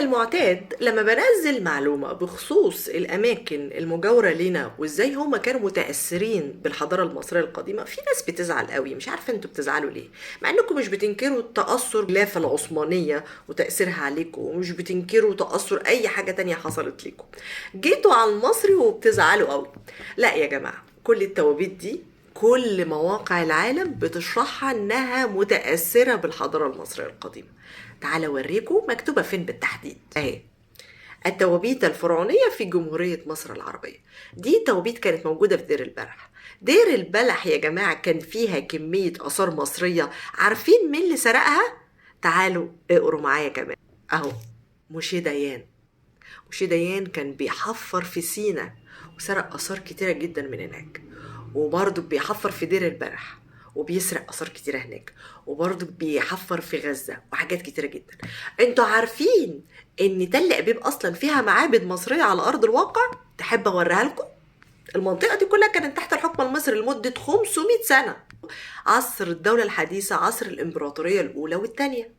كالمعتاد لما بنزل معلومة بخصوص الأماكن المجاورة لنا وإزاي هما كانوا متأثرين بالحضارة المصرية القديمة، في ناس بتزعل قوي. مش عارفة انتوا بتزعلوا ليه، مع انكم مش بتنكروا تأثر الخلافة العثمانية وتأثيرها عليكم، ومش بتنكروا تأثر أي حاجة تانية حصلت لكم. جيتوا على المصري وبتزعلوا قوي. لا يا جماعة، كل التوابيت دي كل مواقع العالم بتشرحها انها متأثرة بالحضارة المصرية القديمة. تعالوا اوريكم مكتوبة فين بالتحديد. اهي التوابيت الفرعونية في جمهورية مصر العربية. دي توابيت كانت موجودة في دير البلح. دير البلح يا جماعة كان فيها كمية آثار مصرية. عارفين مين اللي سرقها؟ تعالوا اقروا معايا كمان اهو. موشي ديان. موشي ديان كان بيحفر في سينا وسرق آثار كتيرة جدا من هناك، وبرضه بيحفر في دير البلح وبيسرق آثار كتيرة هناك، وبرضه بيحفر في غزة وحاجات كتيرة جدا. انتوا عارفين ان تل أبيب أصلا فيها معابد مصرية على أرض الواقع؟ تحب أوريها لكم؟ المنطقة دي كلها كانت تحت الحكم المصري لمدة 500 سنة، عصر الدولة الحديثة، عصر الإمبراطورية الأولى والثانية.